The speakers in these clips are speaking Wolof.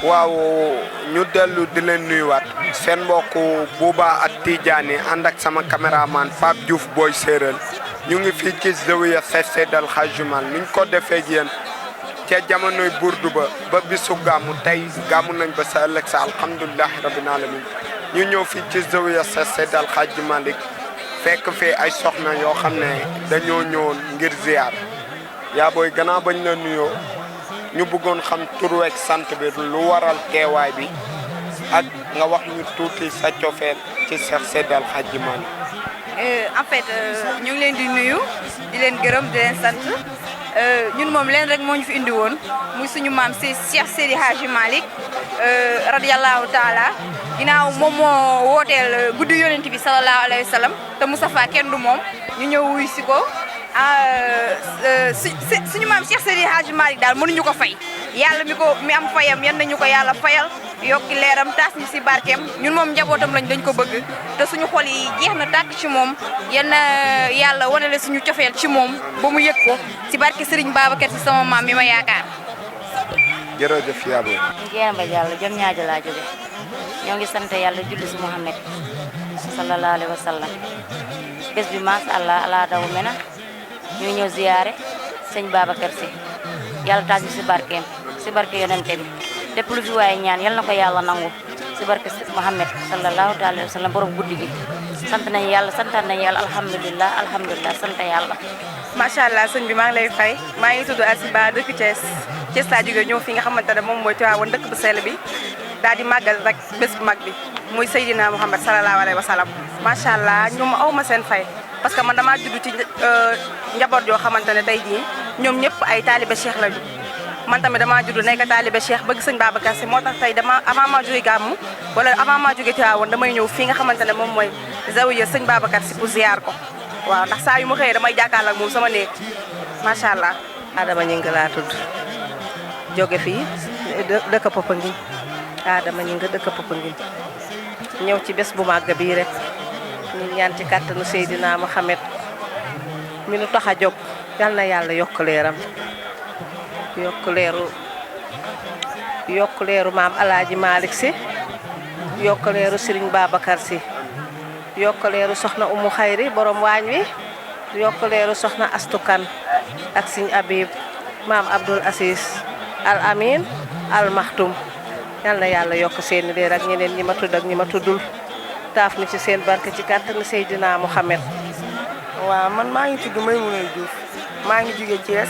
waaw ñu dellu di leen nuyuwaat seen mbokk Bouba ak Tidiane ànd ak sama caméraman Pape Diouf Boy Séeréer ñu ngi fii ci Zawiya Seydi El Hadji Malick niñ ko defee ak yéen ca jamonoy burdu ba bisu gàmmu tey gàmmu nañ ba sa ëllëg sa alhamdulilahi rabbil alamin ñu ñëw fii ci Zawiya Seydi El Hadji Malick fekk fii ay soxna yoo xam ne dañoo ñëwoon ngir ziar yaa booy gannaaw bañ la nuyoo ñu bëggoon xam tur weeg sant bi lu waral teewaay bi ak nga wax ñu tuuti sa cofeel ci Cheikh Seydi El Hadji Malick. En fait ñu ngi leen di nuyu di leen gërëm di leen sant ñun moom leen rek moo ñu fi indi woon muy suñu maam si Cheikh Seydi El Hadji Malick radiyallahu taala ginnaaw moom moo wooteel guddi yonent bi sallallahu alayhi wa sallam te Moustapha kenn du moom ñu ñëw wuy si ko suñu maam Cheikh Seydi El Hadji Malick daal mënuñu ko fay yàlla mi am fayam yan nañu ko yàlla fayal yokki leeram taas ñu si barkeem ñun moom njabootam lañ dañ ko bëgg te suñu xol yi jeex na tàkk ci moom yan yàlla wanale suñu cofeel ci moom ba mu yëg ko si barke Serigne Babacar si sama maam mi ma yaakaar. jërëjëf yaa booy. Ndiéyeen ba Diallo jëm ñaajo laa jóge ñoo ngi sant yàlla julli si Muhammad sallallahu alayhi wa sallam bés bi macha allah ala daw mena ñu ñëw ziyaare sëñ Babacar si yàlla taas ñu si barkeem si barke yonente bi lépp lu fi waaye ñaan yal na ko yàlla nangu si barke Muhammad sallallahu alayhi wa sallam borom guddi gi sant nañu yàlla santaan nañu yàlla alhamdulilah sant yàlla. macha allah sëñ bi maa ngi lay fay maa ngi tudd Asiba dëkk Thiès laa jógee ñëw fi nga xamante ne moom mooy Tiwaawan dëkk bu sell bi daal di màggal rek bés bu mag bi muy Seydina Muhammad sallallahu alayhi wa sallam macha allah ñoom aw ma seen fay parce que man damaa judd ci njaboot yoo xamante ne tey jii ñoom ñëpp ay taalibe Cheikh lañu man tamit damaa judd nekk taalibe Cheikh bëgg sëñ Babacar si moo tax tey avant ma jógee gàmmu wala avant ma jógee Tiwaawan damay ñëw fii nga xamante ne moom mooy Zawiya sëñ Babacar si pour ziar ko waaw ndax saa yu ma xëyee damay jàkkaarloo ak moom sama néeg macha allah. Adama ñi ngi laa tudd jóge fii dëkk Popenguine Adama ñi nga dëkk Popenguine ñëw ci bés bu màgg bii rek ñu ñaan ci kàttanu Seydina Muhammad mi nu tax a jóg yal na yàlla yokk leeram yokk leeru maam Alaaji Malick si yokk leeru Serigne Babacar si yokk leeru soxna Umu Xayri borom waañ wi yokk leeru soxna Astukan ak Serigne Abib maam Abdoul Aziz Al Amin Al Maxtum yal na yàlla yokk seeni leer ak ñeneen ñi ma tudd ak ñi ma tuddul taaf ni ci seen barke ci kàttanu Seydina Muhammad. waaw man maa ngi tudd Maymouna Diouf maa ngi jóge Thiès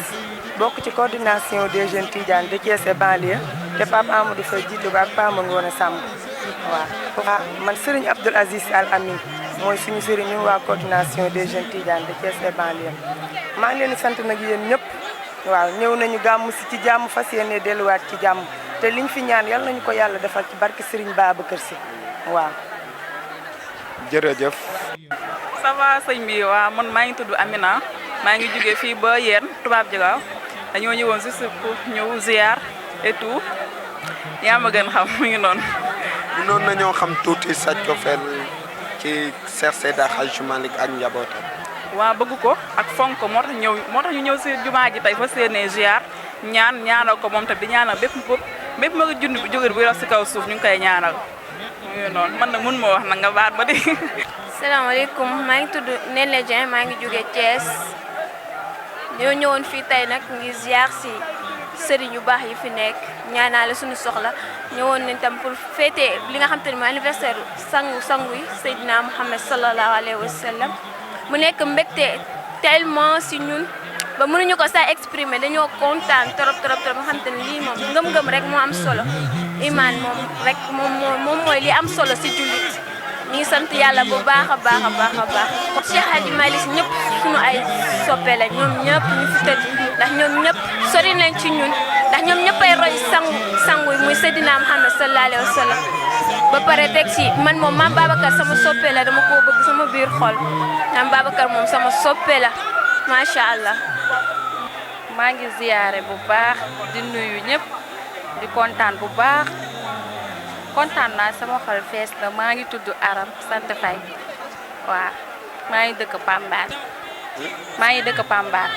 bokk ci coordination des jeunes Tidiane de Thiès et banlieue te Pape Amadou Faye jiite ko ak Pape Ngone Samb waaw. man Serigne Abdoul Aziz Al Amin mooy suñu Serigne ñun waa coordination des jeunes Tidiane de Thiès et banlieue maa ngi leen di sant nag yéen ñëpp waaw ñëw nañu gàmm si ci jàmm fas yéene delluwaat ci jàmm te liñ fi ñaan yal nañu ko yàlla defal ci barke Serigne Babacar Sy waaw. jërëjëf. ça va sëñ bi waaw man maa ngi tudd Amina maa ngi jógee fii ba yéen tubaab jagaaw dañoo ñëwoon juste pour ñëw ziar et tout yaa ma gën xam mu ngi noonu. mënoon nañoo xam tuuti sa cofeel ci Cheikh Seydi El Hadji Malick ak njabootam. waaw bëgg ko ak fonk ko moo tax ñu ñëw si jumaa ji tey fa seenee ziar ñaanal ko moom tamit di ñaanal bépp ma nga jund bu jógee bu yor si kaw suuf ñu ngi koy ñaanal mu ngi noonu man nag mun ma wax nag nga baat ba di. salaamaaleykum maa ngi tudd Néné Dieng maa ngi jóge Thiès ñoo ñëwoon fii tey nag ngir ziar si sëriñ yu baax yi fi nekk ñaanaale suñu soxla ñëwoon nañ tam pour fêter li nga xam te ne mooy anniversaire sangu yi Seydina Muhammad sallallahu alayhi wa sallam mu nekk mbégte tellement si ñun ba mënuñu ko sax exprimer dañoo kontaan trop nga xam te ne lii moom ngëm-ngëm rek moo am solo iman moom rek moom mooy li am solo si jullit ñu ngi sant yàlla bu baax a baax Cheikh Hadji Malick ñëpp suñu ay soppe la ñoom ñëpp ñu fi tëdd ndax ñoom ñëpp sori nañ ci ñun ndax ñoom ñëpp ay roy sangu muy Seydina Muhammad sallallahu alayhi wa sallam ba pare teg ci man moom maam Babacar sama soppe la dama koo bëgg sama biir xol maam Babacar moom sama soppe la macha allah. maa ngi ziyaare bu baax di nuyu ñëpp di kontaan bu baax kontaan naa sama xol fees na maa ngi tudd Aram sant Faye waaw maa ngi dëkk Pambaar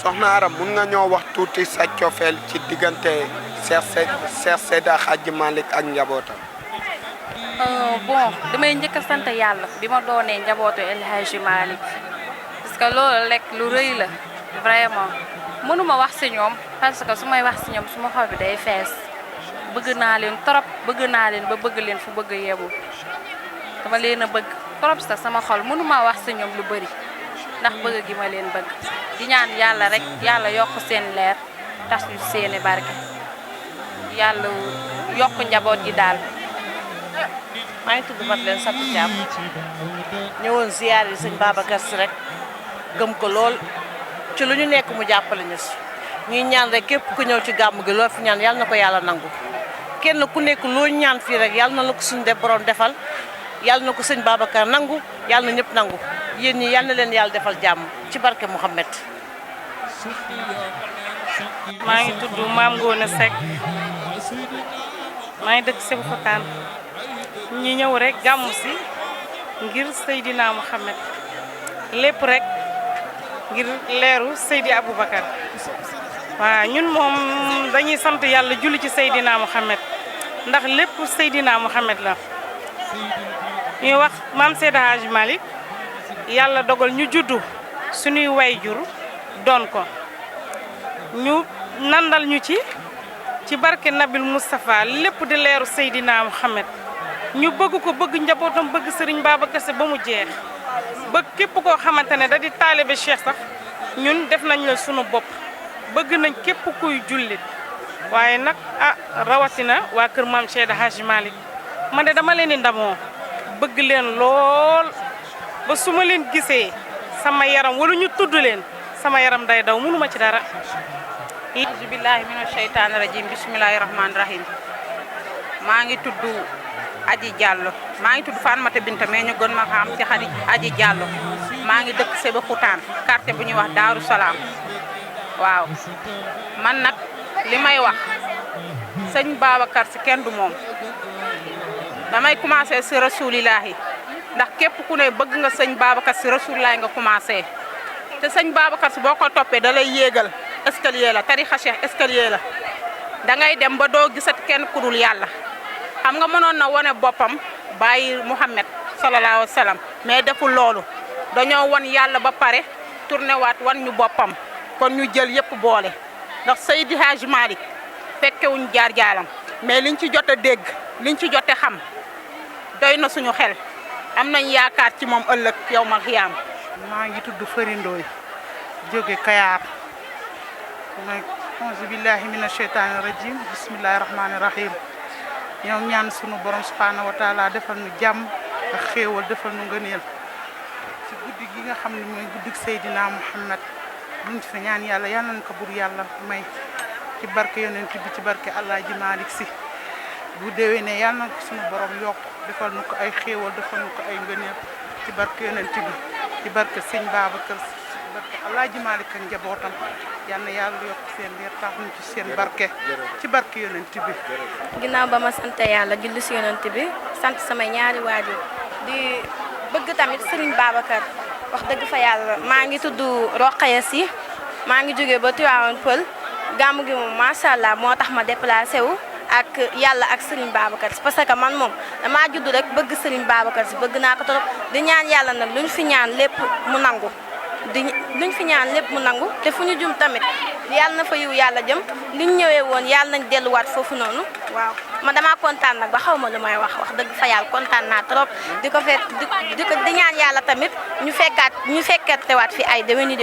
soxna Aram mun nga ñoo wax tuuti sa cofeel ci diggante Cheikh Seydi Hadji Malick ak njabootam. bon damay njëkk a sant yàlla bi ma doonee njabootu El Hadji Malick parce que loolu rek lu rëy la vraiment mënuma wax si ñoom parce que su may wax si ñoom suma xol bi day fees bëgg naa leen trop bëgg naa leen ba bëgg leen fu bëgg yebu dama leen a bëgg trop sax sama xol mënuma wax si ñoom lu bëri ndax bëgg gi ma leen bëgg di ñaan yàlla rek yàlla yokk seen leer tas ñu seeni barke yàlla yokk njaboot gi daal. maa ngi tudd Madeleine Satou Thiam ñëwoon ziyaar yi sëñ Babacar Sy rek gëm ko lool ci lu ñu nekk mu jàppale ñu si ñuy ñaan rek képp ku ñëw ci gàmm gi loo fi ñaan yàlla na ko yàlla nangu kenn ku nekk loo ñaan fii rek yàlla na la ko suñu borom defal yàlla na ko sëñ Babacar nangu yàlla na ñëpp nangu yéen ñi yàlla na leen yàlla defal jàmm ci barke Mouhamed. maa ngi tudd Maam Ngoone Seck maa ngi dëkk Sébikotane ñi ñëw rek gàmmu si ngir Seydina Mouhamed lépp rek ngir leeru Seydi Aboubacar waaw ñun moom dañuy sant yàlla julli ci Seydina Mouhamed ndax lépp Seydina Mouhamed la ñuy wax maam Seydi Hadji Malick yàlla dogal ñu juddu suñuy wayjur doon ko ñu nandal ñu ci barke Nabil Moustapha lépp di leeru Seydina Mouhamed ñu bëgg ko bëgg njabootam bëgg Serigne Babacar Sy ba mu jeex bëgg képp koo xamante ne da di taalibe Cheikh sax ñun def nañ la sunu bopp bëgg nañ képp kuy jullit waaye nag rawatina waa kër maam Seydi Hadji Malick man de dama leen di ndamoo bëgg leen lool ba su ma leen gisee sama yaram wala ñu tudd leen sama yaram day daw mënuma ci dara. auzu billahi mina sheytaani rajim bismillahi rahmaani rahim maa ngi tudd Aji Diallo maa ngi tudd Fatmata Binta mais ñu gën ma xam ci Aji Diallo maa ngi dëkk Sébikotane quartier bu ñuy wax Daaru Salaam waaw man nag li may wax sëñ Babacar Sy kenn du moom damay commencé si rasulillahi ndax képp ku ne bëgg nga sëñ Babacar Sy rasulillahi nga commencé te sëñ Babacar Sy boo ko toppee da lay yéegal escalier la tarixa Cheikh escalier la da ngay dem ba doo gisat kenn ku dul yàlla xam nga mënoon na wane boppam bàyyi Mouhamed sallallahu alayhi wa sallam mais deful loolu dañoo wan yàlla ba pare tourné waat wan ñu boppam kon ñu jël yëpp boole ndax Seydi Hadji Malick fekkewuñ jaar-jaaram mais liñ ci jot a dégg liñ ci jot a xam doy na suñu xel am nañ yaakaar ci moom ëllëg yow ma xiyaam. maa ngi tudd Fari Ndoye jóge Kayaar nag auzu billahi mina sheytaani rajim bismillahi rahmaani rahim ñoo ñaan sunu borom subhanahu wa taala defal nu jàmm ak xéewal defal nu ngëneel ci guddi gi nga xam ne mooy guddi Seydina Mouhamed luñ fi ñaan yàlla yal nañ ko bur yàlla may ci barke yonent bi ci barke Alaaji Malick Sy bu déwénee yal nañ ko sunu borom yokk defal nu ko ay xéewal defal nu ko ay ngëneel ci barke yonent bi ci barke sëñ Babacar Sy ci barke Alaaji Malick ak njabootam yal na yàlla yokk seen leer tax ñu ci seen barke ci barke yonent bi. ginnaaw ba ma sant yàlla julli si yonent bi sant samay ñaari waajur di bëgg tamit Serigne Babacar wax dëgg fa yàlla maa ngi tudd Rokhaya Sy maa ngi jóge ba Tivaouane Peulh gàmmu gi moom macha allah moo tax ma déplacé wu ak yàlla ak Serigne Babacar Sy parce que man moom damaa judd rek bëgg Serigne Babacar Sy bëgg naa ko trop di ñaan yàlla nag luñ fi ñaan lépp mu nangu luñ fi ñaan lépp mu nangu te fu ñu jum tamit yàlla na fa yiw yàlla jëm liñ ñëwee woon yàlla nañ delluwaat foofu noonu waaw man damaa kontaan nag ba xaw ma lu may wax dëgg fa yàlla kontaan naa trop di ñaan yàlla tamit ñu fekkaat teewaat fi ay déwéni